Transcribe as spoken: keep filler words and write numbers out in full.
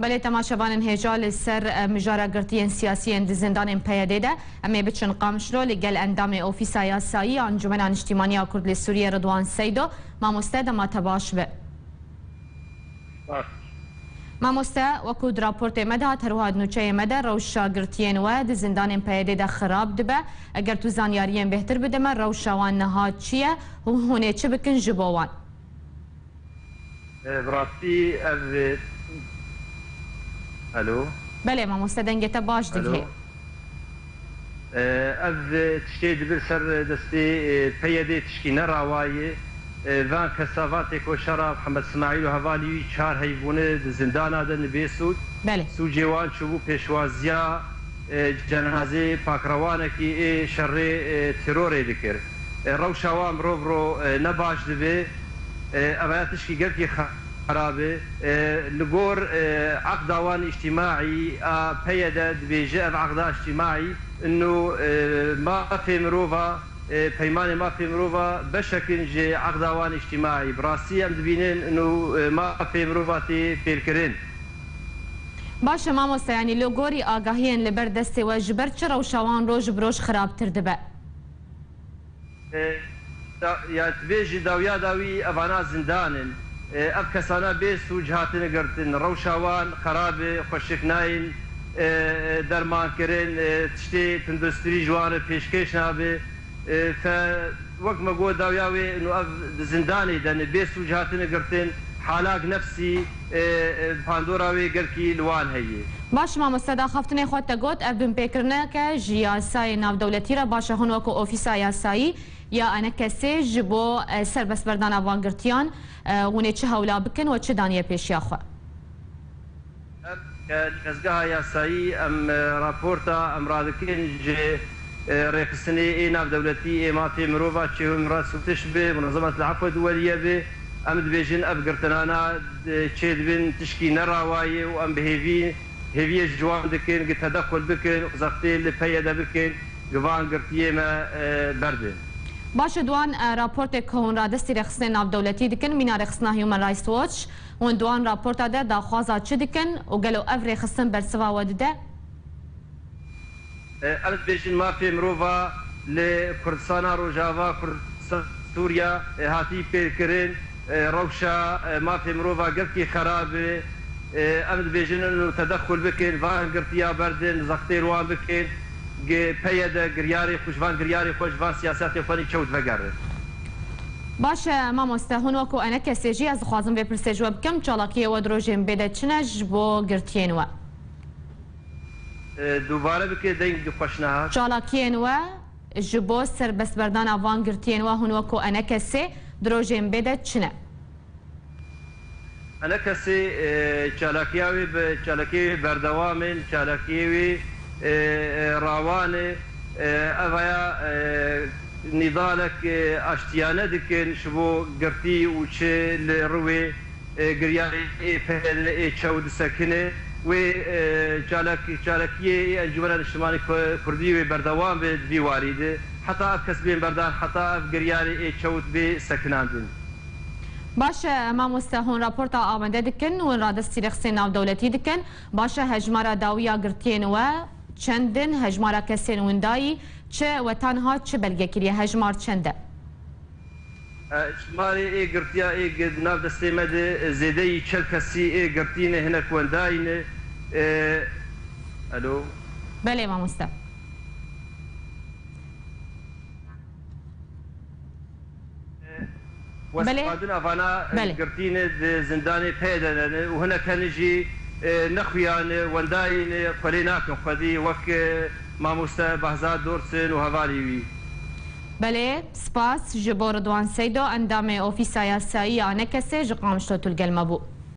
Belê, temaşevanên hêja, li ser, e, mijara girtiyên siyasî yên di zindanên P Y D'ê de, em ê biçin Qamişlo, li gel endamê Ofîsa Yasayî ya Encûmena Niştîmanî ya Kurd li Sûriyê Ridwan Seydo. Mamoste, dema te baş be. Baş. Mamoste, wekû di raportê me de hat, her wiha di nûçeyê me de, rewşa girtiyên we di zindanên P Y D'ê de xirab dibe. Eger tu zanyariyên bêhtir bide me, rewşa wan niha çi ye û hûn ê çi bikin ji bo wan? E, bi rastî ev, e, Alo? Belê mamoste, dengê te baş Alo? digihê. E, ev, e, tiştê dibir ser destê, e, P Y D tişkî ne rawa ye. E, van kesa, van têkoşera Mihemed Simaîl û hevalî wî çar heyv bûne di zindana de ne bê sûc. Belê. Sûcê wan çûbû pêşwaziya, e, cenazê pakrewanekî ê şerê, e, terorê dikir. E, rewşa wan mirov ro, e, ne baş dibe. E, ev ya tişkî gelkî xerab e. E, li gor, e, eqda wan îctîmaî a P Y D dibêje, ev eqda îctîmaî ino, e, mafê mirova, e, peymanê mafê mirova beşek in ji eqda wan îctîmaî. Bi rastî em dibînin ino, e, mafê mirova tê pêlkirin. Baş e mamoste, yanî li gorî agahiyên li ber destê we, ji ber çi rewşa wan roj bi roj xirabtir dibe? E, da-, ya dibêjî dawiya dawî evana zindan in. E, ev kesana bê sûc hatine girtin. Rewşa wan xerab e, xweşik nayên, e, e, derman kirin, e, tiştê tundustirî ji wan re pêşkêş nabe. E, fe, wek me got dawiya wê, ino ev di zindanê de ne, bê sûc hatine girtin. Halak nefsî, e, e, pandora wê gelkî li wan heye. Baş mamoste, daxaftinê xwe te got, ev binpêkirineke ji yasayê navdewletî re, baş e, hûn wekû Ofîsa Yasayî ya ENKS'ê ji bo, e, serbestberdana van girtiyan, e, hûn ê çi hewla bikin we çi daniye pêşiya xwe? Em, e, li dezgeha yasayî em, e, raporta em radikin ji, e, rêxistinê ê navdewletî ê mafê mirova çê hûn re sûtiş bi, Munazemet li Efwe Duweliye bi. Em dibêjin ev girtinana, e, çê dibin tişkî nerawayê û em bi hêvî, hêviyê ji wan dikin, gi tedexul bikin û zextê li P Y D bikin, gi van girtiyê me, e, berdin. Baş e, di wan, e, raportê ku hûn radestî rêxistinên navdewletî dikin, mîna rêxistina Human Rights Watch, hûn di wan raporta de daxwaza çi dikin û gelo ev rêxistin bersiva we dide? E, em dibêjin mafê mirova li Kurdistana Rojava, Kurdistan, Sûriya, e, hatî pêlkirin, e, rewşa, e, mafê mirova gelkî xerab e. E, em dibêjin ino tedexul bikin, van girtiya berdin, zextê li wan bikin, gi P Y D giryarê xwe, ji van giryarê xwe, ji van siyasetê xwe nî çewt vegerin. Baş e, mamoste, hûn wekû ENKS'ê jî, ez dixwazim vê pirsê ji we bikim, çalakiyê we di rojên bê de çi ne ji bo girtiyên we? E, dubare bike, deng xweş nehat. Çalakiyên we ji bo serbestberdana van girtiyên we, hûn wekû ENKS'ê di rojên bê de çi ne? ENKS'ê, e, çalakiya wê bi, çalakiyê wê berdewam in, çalakiyê wê, e, e, rawan e. E, ev aya, e, nîdalek, e, aştiyane dikin ji bo girtî û çi li rûyê, e, giryarê ê P Y D ê çew disekine. Wê, e, çalak-, çalakiyê ê Encûmena Niştimanî Ku-, Kurdî wê berdewam be di vî warî de. Heta ev kes bên berdan, heta ev giryarê ê çewt bê sekinandin. Baş e, mamoste, hûn raporta amade dikin, hûn radestî rêxistinên navdewletî dikin. Baş e, hejmara dawî ya girtiyên we çend in? Hejmara kesên windayî çi we tanha çi belge kiriye? Hejmar çend e? E, jimarê ê girtiya ê gi-, nav destê me de, e, zêdeyî çel kesî ê girtî ne, hinek wendayî ne. E, alo? Belê, mamoste. Belê. Westfadin avana, e, Belê. girtî ne di zindanê P Y D de ne û hinek hene jî, e, nexuya ne, wendayî ne, xwelê nakin xwedî, wek, e, mamoste Behzat Dorsin û hevalî wî. Belê, spas ji bo Ridwan Seydo, endamê Ofîsa Yasayî ya ENKS'ê ji Qamişlo tu li gel me bû.